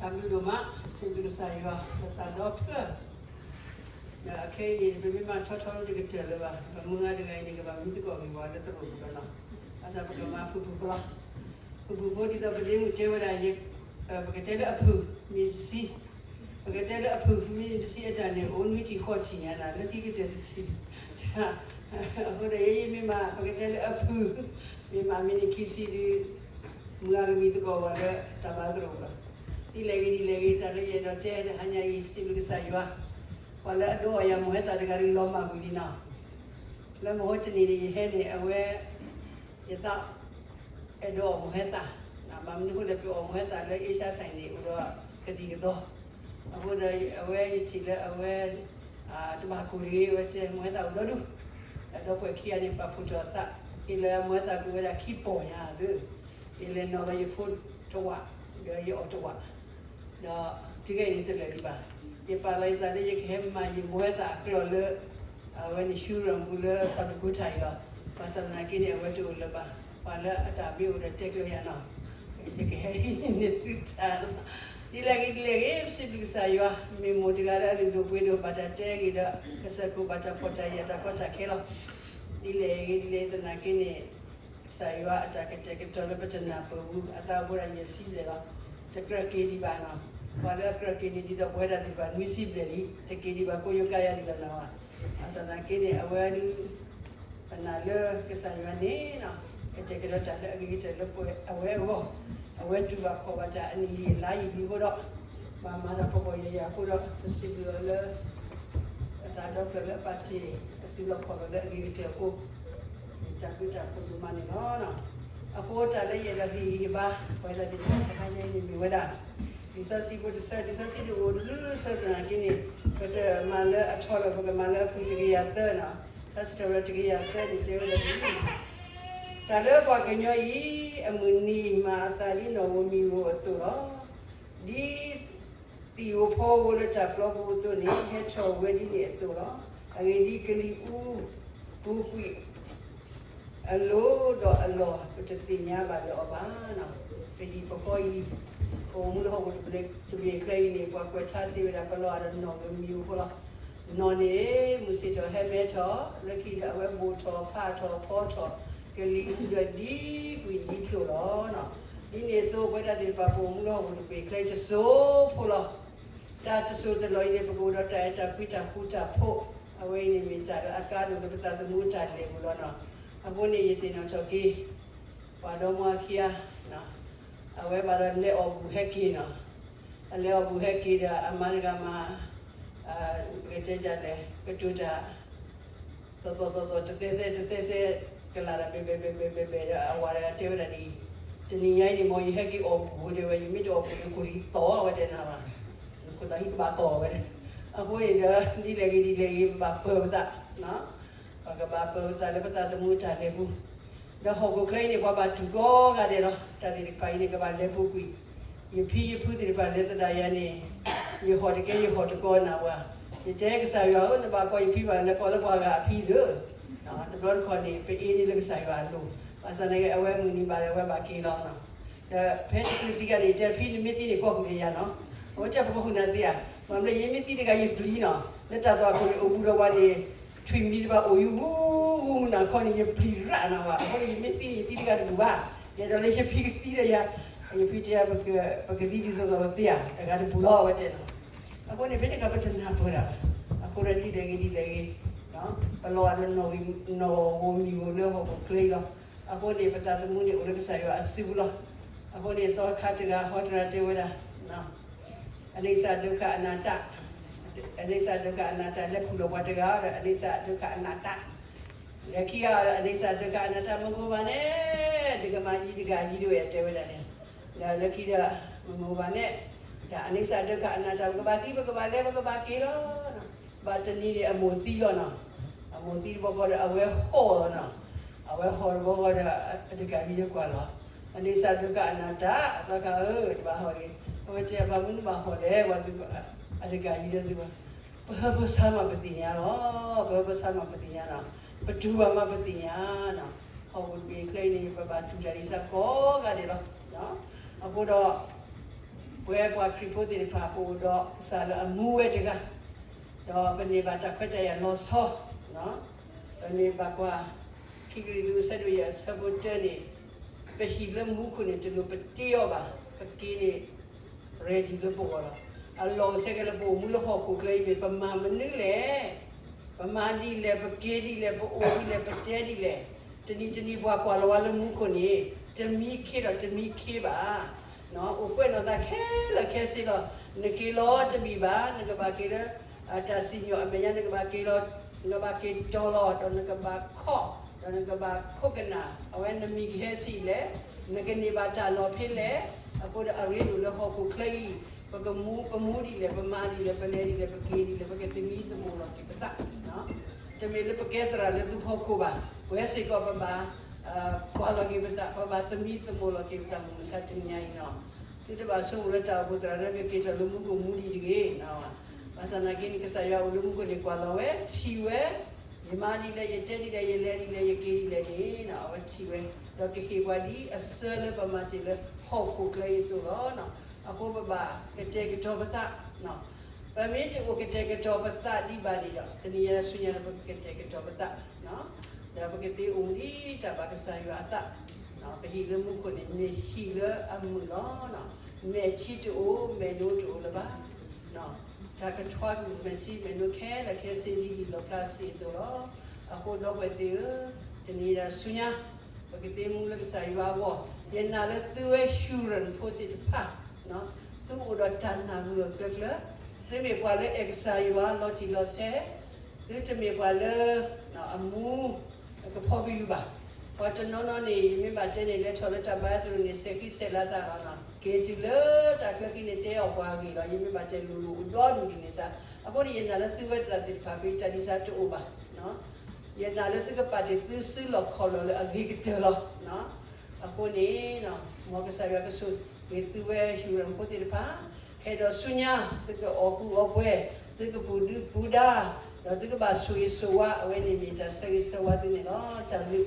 တၢ်ဘျုးဒိၣ်မး, စံးဘျုးကစၢ်ယွၤ လၢသးဒီဖျၢၣ်, ဒီးအခဲအံၤန့ၣ် ပမ့ၢ်မၤထီထီတကတၢၢ်လၢၤဘၣ်, ပမုၢ်ဂၤတဂၤအံၤန့ၣ် ကဘၣ်မံသကိးက့ၤပှၤလၢသရိာ်ပူၤလီၤနီၤ. ဘၣ်ဆၣ်ပကမၤဖုၣ်ဖုၣ်ဖိလီၤ. ဖုၣ်ဖုၣ်ဖိဒ်သိးပဒ့မုၣ်တဲဝဲဒၣ်, ပကတဲလၢအဖုၣ်မံၤတဆံ, ပကတဲလၢအဖုၣ်မံၤတဆံအတၢ်န့ၣ် အိၣ်နွံထံၣ်ဃိးထံၣ်ညါနၤ လၢခံကတၢၢ်တထံၣ်, အဃိဒီးယဲယမ့ၢ်မၤ ပကတဲလၢအဖုၣ်, မ့ၢ်မၤမံၤန့ၣ်ခံဆံဒုး မုၢ်ဂၤကမံသကိးပှၤလၢတၢ်ဘါသရိာ်လီၤ. ဒ်လဲၣ်ဂ့ၤဒ်လဲၣ်ဂ့ၤ တၢ်လၢယအဲၣ်ဒိးတဲတဟါညါအံၤ စံးဘျုးကစၢ်ယွၤ, ပှၤလၢအဒိအယၤမိၢ်ဟဲသၣ်တဂၤဒုးလီၤမၢ်ကွံာ်လံနီၤ. လၢမဟိတနံၤန့ၣ် ယဟဲန့ၣ် အဝဲ ယသး အဲၣ်ဒိးအီၣ်မိၢ်ဟဲသၣ်, ဘၣ်မနုၤအဃိလဲၣ် ပအီၣ်မိၢ်ဟဲသၣ်လၢအ့ၡါစဲးန့ၣ် အိၣ်ဒီးကဒံကသီ, အဃိဒီးအဝဲယထံၣ်လၢအဝဲ တဘၣ်ကိၢ်တဂ့ၤ အဝဲတဲမိၢ်ဟဲသၣ်အိၣ်ဒီဒူၣ်, ဒီးပှၤခံဂၤန့ၣ် ပာ်ဖှိၣ်ထီၣ်အသး, ဟ့ၣ်လၢမိၢ်ဟဲသၣ်ကအိၣ်ဝဲဒၣ်ခံပီၢ်ညါသု, ယလဲၤနီၤလီၤယဖိတဝး, ဒီးယအီၣ်တဝး ဒီးတုၤခဲအံၤန့ၣ်တလၢာ်ဒံးဘၣ်. ယပာ်လီၤယသးလၢယကဟဲမၤယမိၢ်ဟဲသၣ်အကျိာ်လၢ အဝဲန့ၣ် Huron ပူၤလၢ South Dakota အံၤလီၤ. ဘၣ်ဆၣ်သနာ်က့န့ၣ် အဝဲတအိၣ်လၢၤဘၣ်. ပှၤလၢအတၢ်မ့ၢ်အိၣ်ဒီးတဲကျၢၤယၤနီၤ, ယကဟဲဟံးန့ၢ်သုတၢ်လီၤ. ဒ်လဲၣ်ဂ့ၤဒ်လဲၣ်ဂ့ၤ ပစံးဘျုးကစၢ်ယွၤ, မ့ၢ်မိၢ်တဂၤလၢအလုၢ်ဒိၣ်ပှ့ၤဒိၣ် ဘၣ်တၢ်တဲဂ့ၤဒီး ကစၢၢ်ခိၣ်ဘၣ်တၢ်ဖှီၣ်တၢ်ယာ်တၢ်ကီတၢ်ခဲလီၤ. ဒ်လဲၣ်ဂ့ၤဒ်လဲၣ်သနာ်က့န့ၣ် ကစၢ်ယွၤအတၢ်ကတဲာ်ကတီၤလၢပတနၢ်ပၢၢ်ဘူး အသးအိၣ်ဒီးယဲၢ်ဆံဘျဲၣ်လီၤ. တကြၢးက့ၤဒံးဘၣ်နီၤ. ပှၤလၢအကြၢးက့ၤန့ၣ် ဒ်သိးပဝဲဒၣ်သ့ၣ်တဖၣ်နွံဆံဘျဲၣ်လံ, တက့ၤဒံးဘၣ်ကိးယိၤကါယၤဒံးဘၣ်နီၤဘၣ်. ဘၣ်ဆၣ်သနာ်က့န့ၣ် အဝဲဒုး ပနာ်လၢကစၢ်ယွၤန့ၣ် ကတဲာ်ကတီၤတၢ်လၢအဂ့ၤကတၢၢ်လၢပဝဲအဂီၢ်, အဝဲတူၢ်ဘၣ်ခီၣ်ဘၣ်တၢ်အနံၣ်ယံာ်လါယံာ်လံအဃိဒီး ဘၣ်မၤတၢ်ဖှီၣ်ဖှီၣ်ယာ်ယာ်အဃိဒီး ပစံးဘျုးအီၤလၢ အသးဒီဖျၢၣ်လၢအပာ်တ့ၢ်အစုလီၢ်ခီၣ်လီၢ်လၢအဂ့ၤကတၢၢ်အဃိ, တၢ်ဘျုးတၢ်ဖှိၣ်ဒိၣ်မးန့ၣ်လီၤ. အဃိတၢ်လၢယအဲၣ်ဒိးဟ့ၣ်ဂံၢ်ဟ့ၣ်ဘါ ပဝဲဒၣ်သ့ၣ်တဖၣ်တဟါညါအံၤန့ၣ်မ့ၢ်ဝဲဒၣ် လံာ်စီဆှံဖိတဆၢ, လံာ်စီဆှံတအိၣ်တဘျုးဆၢသနာ်က့န့ၣ် ပတမၤလၢအထီလၢၤ ပကမၤလၢအဖုၣ်တကယၤသၢနီၤ. ထါစံးထီၣ်ပတြၢၤတကယၤသၢန့ၣ် တဲဝဲဒၣ်ဒ်အံၤ, တၢ်လၢပှၤကညီအံၤ အမုၢ်နံၤမၤအသးဒ်နီၣ်ဧိၤမံၤဧိၤအသိးလီၤ. ဒ် သံၣ်ဧိၤဖီဧိၤလၢတၢ်ပျီပူၤအသိးန့ၣ် ဟဲထီၣ်ဝဲဒ်န့ၣ်အသိးလီၤ. အဂ့ၢ်ဒ်အံၤ, ကလံၤအူပူၤကွံာ်အလိၤဒီးအလီၢ် ပတသ့ၣ်ညါဘၣ်လၢၤအီၤဘၣ်. ပဟံၣ်ပဃီအံၤ, ပအိၣ်မူလၢဟီၣ်ခိၣ်တဘ့ၣ်ချၢအံၤန့ၣ် ပှၤကွဲးထါစ့ၢ်ဝဲဒၣ် ပလီၤဂာ်ဒီးနီၣ်ဧိၤမံၤဧိၤအဃိလီၤ. နီၣ်န့ၣ် မုၢ်ဆ့ၣ်ထီၣ်ဟဲမဲထီၣ်, လၢခံဒီးအဝဲဘိၣ်ထီၣ်ဖးထီၣ်ဖီထီၣ်, ကလံၤအူဒီးဒံကွံာ်ဒံဖျိးလီၤ. ဒ်န့ၣ်အသိး ပဝဲဒၣ်သ့ၣ်တဖၣ်ပအိၣ်မူလၢဟီၣ်ခိၣ်တဘ့ၣ်ချၢအံၤတစိၢ်ဖိလီၤ. တၢ်တစိၢ်တလီၢ်အံၤန့ၣ် ပကအိၣ်ဒီးတၢ်အဲၣ်တၢ်ကွံတၢ်ဃူတၢ်ဖိး, အဝဲအံၤန့ၣ်မ့ၢ်တၢ်လၢအကါဒိၣ်လၢပသးသမူတၢ်လဲၤပူၤလီၤနီၤ. အဃိန့ၣ် ယသ့ၣ်နီၣ်ထီၣ်က့ၤ ပှၤဒီမါခံဂၤ, အဝဲဘၣ်ဒီးလဲၤအီၣ်ဘူၣ်ဟဲက့ၤနီၤ. အလဲၤအီၣ်ဘူၣ်ဟဲက့ၤဒီး အမါတဂၤမၤ ပကတဲဒ်လဲၣ် ကတိၤတၢ် သီၣ်သီၣ်သီၣ်သီၣ် တသဲသဲတသဲသဲ ကလၤတၢ်ဘဲၣ်ဘဲၣ်ဘဲၣ်ဘဲၣ်ဘဲၣ်ဘဲၣ်ဒီး အဝၤတဂၤတဲဝဲဒၣ်ဒ်အံၤ, တနံၤညါအံၤန့ၣ် မ်ယဟဲက့ၤအီၣ်ဘူၣ်တဲဝဲ, ယမ့ၢ်တအီၣ်ဘူၣ်န့ၣ် ခိၣ်ဒီးယသီၣ်ဝဲတဲနၤဘၣ်, ခိၣ်ဒီးဟံၣ်ကဘၣ်သီၣ်ဝဲ, အဃိန့ၣ်ဒီး ဒ်လဲၣ်ဂ့ၤဒ်လဲၣ်ဂ့ၤ ပဘၣ်ပၢၤပသး, ပကဘၣ်ပၢၤပသးလၢပသးသမူတၢ်လဲၤပူၤ ဒီးဟီၣ်ခိၣ်ချၢအံၤန့ၣ် ပှၤဘၣ်တူၢ်ကိးဂၤဒဲးလီၤ. တၢ်သ့ၣ်တဖၣ်အံၤန့ၣ် ကဘၣ်လဲၤပူၤကွံာ်, ယဖံယဖုသ့ၣ်တဖၣ်လဲၤသဒၣ်ယၤန့ၣ်, ယဟီၣ်တကဲယဟီၣ်တကီနၢ်ဝဲ, ယတဲကစၢ်ယွၤဧၢ နဘၣ်ကွၢ်ယဖံဘၣ်လဲၤကွၢ်လၢပှၤဂၤအဖံသ့ၣ်, တဘျီတခီၣ်န့ၣ် ပအ့န့ၢ်လၢကစၢ်ယွၤအလိၤ, ဘၣ်ဆၣ်န့ၣ် အဝဲမုၢ်နံၤဘၣ်ဒီး အဝဲဘၣ်က့ၤလီၤ. ဒီးဖဲတချုးသံဂၤန့ၣ် ယတဲဖံနမ့ၢ်သံန့ၣ် ကွၢ်ဃုာ်ဒီးယၤနီၤ, အဝဲတဲပကဃုာ်နၤသ့ဧါ, ဘၣ်မနုၤယမ့ၢ်သံတဂၤယပျံၤနီၤ, လၢတၢ်သွၣ်ခိၣ်န့ၣ်အိၣ်ဘူးဒီးဝဲန့ၣ် ထွံၣ်မံၤတဘၣ်အိၣ်ယဂူဂူမုၢ်နၤခီန့ၣ် ယပျံၤရၣ်နၤဝဲ, အဃိန့ၣ် ယမ့ၢ်သံန့ၣ် ယသံတဂၤတဘူၣ်ဘၣ်, ယအဲၣ်ဒိးလၢယဖံကသံဒီးယၤ, ယဖံတဲ ပကသံဒ်သိးသိးသ့ဧါ, တဂၤတဘူၣ်လီၤ အဝဲတဲနီၤ. အဃိန့ၣ် ဖဲန့ၣ်အခါပတနၢ်ပၢၢ်ဒၣ်ဘၣ်, အဃိဒီးဒ်လဲၣ်ဂ့ၤဒ်လဲၣ်ဂ့ၤ, ပလီၤဂာ်ဒီးနီၣ်ဧိၤမံၤဧိၤလၢဟီၣ်ခိၣ်ချၢအံၤလီၤ. အဃိန့ၣ် ပသးသမူန့ၣ်အိၣ်လၢကစၢ်ယွၤအစုပူၤလီၤ. အဃိန့ၣ် သီခါတဂၤဟီတဂၤတဲဝဲဒၣ် အနိစ္စ ဒုက္ခ အနတ္တ, အနိစ္စ ဒုက္ခ အနတ္တ လဲၤခူၣ်လီၤပှၤတဂၤဒီး အနိစ္စ ဒုက္ခ အနတ္တ, လၢခံဂၤဒီး အနိစ္စ ဒုက္ခ အနတ္တ မကိၢ်ဘၣ်န့ၣ်, ဒကမၤကံတဂၤကံဒိၣ်ဝဲတဲဝဲဒၣ်န့ၣ်, ဒီးလၢခံဒီး မကိၢ်ဘၣ်န့ၣ်, ဒီး အနိစ္စ ဒုက္ခ အနတ္တ ပကဘၣ်သံ ပကဘၣ်လဲၤ ပကဘၣ်က့ၤလီၤ. ဘၣ်တနံၤန့ၣ် အမိၢ်သံလီၤနီၤ, အမိၢ်သံတဘျီဃီဒီး အဝဲဟီၣ်လီၤနီၤ, အဝဲဟီၣ်တဘျီဃီဒီး အတကးယံၤဒီးကွၢ်လီၤ, အနိစ္စ ဒုက္ခ အနတ္တ အသီခါဧၢ တဘၣ်ဟီၣ်ဂ့ၤ, အဝဲတဲဘၣ်မနုၤဘၣ်ဟီၣ်လဲၣ် ပှၤသုး အတကးယံၤဒီးသုးဘၣ်, ပဟၢပဆါမးပသ့ၣ်ညါလီၤ, ပဟၢပဆါမးပသ့ၣ်ညါနီၤ, ပတူၢ်ဘၣ်မးပသ့ၣ်ညါနီၤ, ဟီၣ်ခိၣ်တဘ့ၣ်ချၢအံၤန့ၣ် ပဘၣ်တူၢ်တၢ်ဒ်စ့ၢ်ကီးဂၤဒဲးလီၤ. အဃိဒီး ပဝဲပှၤခရံာ်ဖိသ့ၣ်တဖၣ် ပအိၣ်ဒီးကစၢ်လၢအမူဝဲတဂၤ, ဒီးပန့ၢ်ဘၣ်တၢ်ခွဲးတၢ်ယာ်လီၤဆီ, ပမ့ၢ်ဘၣ်ကွၢ် ခံကရံၣ်သူးအဆၢဒိၣ်ယဲၢ်အဆၢဖိတၢန့ၣ်, ပဟံၣ်လၢမူခိၣ်န့ၣ် တလိၣ်ပတ့အီၤဘၣ်, ပက့ၤန့ၣ် ready လၢပဂီၢ်လီၤ. အလီၢ်အိၣ်ဆဲကဲလၢပအိၣ်မူလၢဟီၣ်ခိၣ်ချၢအံၤန့ၣ် ပမၤမနုၤလဲၣ်, ပမၤဒ်လဲၣ်, ပက့ၤဒ်လဲၣ်, ပအိၣ်ဒ်လဲၣ်, ပတဲဒ်လဲၣ်. တနံၤတနံၤပှၤကွၢ်လီၤဝဲလၢမူခိၣ်န့ၣ် တမံခ့ဒီးတမံခ့ဘၣ်. အိၣ်ပှဲၤနီၢ်သးခဲလၢာ်ခဲဆ့လီၤ. နက့ၤလီၤတဘ့ၣ်ဘၣ်, နကဘၣ်က့ၤလၢ တၢ်စံၣ်ညီၣ်အမဲာ်ညါ နကဘၣ်က့ၤလီၤ, နကဘၣ်က့ၤတီၤလီၤ, ဒီးနကဘၣ်ခီၣ်, ဒီးနကဘၣ်ခိးကနၣ်, အဝဲနမံၤကဟဲဆံးလဲၣ်, နကန့ၢ်ဘၣ်တၢ်လီၢ်ဖဲလဲၣ်. အဃိဒီးအရ့ဒိၣ်လၢဟီၣ်ခိၣ်ချၢအံၤ, ပကမူ ပမူဒ်လဲၣ်, ပမၤဒ်လဲၣ်, ပလဲၤဒ်လဲၣ်, ပက့ၤဒ်လဲၣ်, ပကသမံသမိးလီၤက့ၤပသး တမ့ၢ်လၢပကဲသရၣ်လၢသုဖီခိၣ်ဘၣ်. ပဝဲစ့ၢ်ကီးပဘၣ် ကွၢ်လီၤက့ၤပသး, ပဘၣ်သမံသမိးလီၤက့ၤပသး မုၢ်မဆါတနံၤအံၤနီၤ. သုတဘၣ်ဆိကမိၣ်လၢတၢ်အိၣ်ဖှိၣ်သရၣ်လၢကက့ၤထီၣ်လၢမူခိၣ်မူဒံးတဂ့ၤ. ဘၣ်ဆၣ်သနာ်က့န့ၣ် ကစၢ်ယွၤအိၣ်လၢမူခိၣ်န့ၣ် ကွၢ်လီၤဝဲ, ထံၣ်ဝဲ, ယမၤဒ်လဲၣ်, ယတဲဒ်လဲၣ်, ယလဲၤဒ်လဲၣ်, ယက့ၤဒ်လဲၣ်န့ၣ် အဝဲထံၣ်ဝဲ, ဒီးကဟ့ၣ်ပှၤဒ်အဆၢလၢပမၤတ့ၢ်လၢဟီၣ်ခိၣ်ချၢအံၤအသိးလီၤ. အဃိပဘၣ်ကတဲာ်ကတီၤပသး ပမ့ၢ်တအိၣ်ကတဲာ်ကတီၤပသးဒံးဘၣ်န့ၣ်ဒီး တနံၤညါဆူညါန့ၣ် ပကကတဲာ်ကတီၤပသး, ဒီးပကသ့အိၣ်မူဒ်တၢ်ဘၣ်ကစၢ်ယွၤအသး. ပဟံၣ်လၢမူခိၣ်န့ၣ် မ့ၢ်ဟံၣ်လၢအမုာ်လီၤ. မဲာ်ထံတအိၣ်, မဲာ်နိတအိၣ်လၢၤဘၣ်. တၢ်ကထွါကမူၣ်မဲာ်ထံမဲာ်နိခဲလၢာ်ခဲဆ့ဒ်လံာ်လီၣ်ဖျါစံးအသိးလီၤ. အဃိဒီပုၢ်ဝဲၢ်သ့ၣ်ဧၢ, တနံၤညါဆူညါ ပကသ့မူလၢကစၢ်ယွၤအဂီၢ်. ယနာ်လၢသုဝဲ Huron ဖိသ့ၣ်တဖၣ် သုအိၣ်ဒီးတၢ်နာ်ဂၢၢ်ဂၢၢ်ကျၢၤကျၢၤ, သုမ့ၢ်ပှၤလၢအဲၣ်ကစၢ်ယွၤလီၤတံၢ်လီၤဆဲး, သုတမ့ၢ်ပှၤလၢ အမူ ကဖီကယူၤဘၣ်. ပှၤတနီၤနီၤန့ၣ် ယမ့ၢ်ဘၣ်တဲန့ၣ် လဲၤထီၣ်လၢတၢ်ဘါသရိာ်န့ၣ် ဆဲးဃံဆဲးလၤသးလီၤနီၤ, က့ၤတုၤလၢတၢ်ချၢဃံန့ၣ် တဲအီၣ်ပှၤအဂ့ၢ်လီၤ. ယမ့ၢ်ဘၣ်တဲလိၤလိၤအိၣ်ဒီဒူၣ်ဒ်န့ၣ်စ့ၢ်, အဃိန့ၣ် ယနာ်လၢသုဝဲသ့ၣ်တဖၣ် ဖဲတၢ်ဒ်စ့ၢ်တအိၣ်ဘၣ်. ယနာ်လၢသုကပာ်တ့ၢ်သုစုလီၢ်ခီၣ်လီၢ်လၢအဂ့ၤကတၢၢ်လီၤ. အဃိန့ၣ် မ်ကစၢ်ယွၤကဆိၣ်ဂ့ၤသုဝဲ Huron ဖိသ့ၣ်တဖၣ်, ခဲဒီးဆူညါ သုကအီၣ်ကူအီပှဲၤ, သုကပူၤဒုပူၤဒါ, ဒီးသုကဘၣ်ဆိၣ်ဂ့ၤဆိၣ်ဝါ, အဝဲန့ၣ်မ့ၢ်တၢ်ဆၢဂ့ၤဆၢဝါသုန့ၣ်လီၤ. တၢ်ဘျုး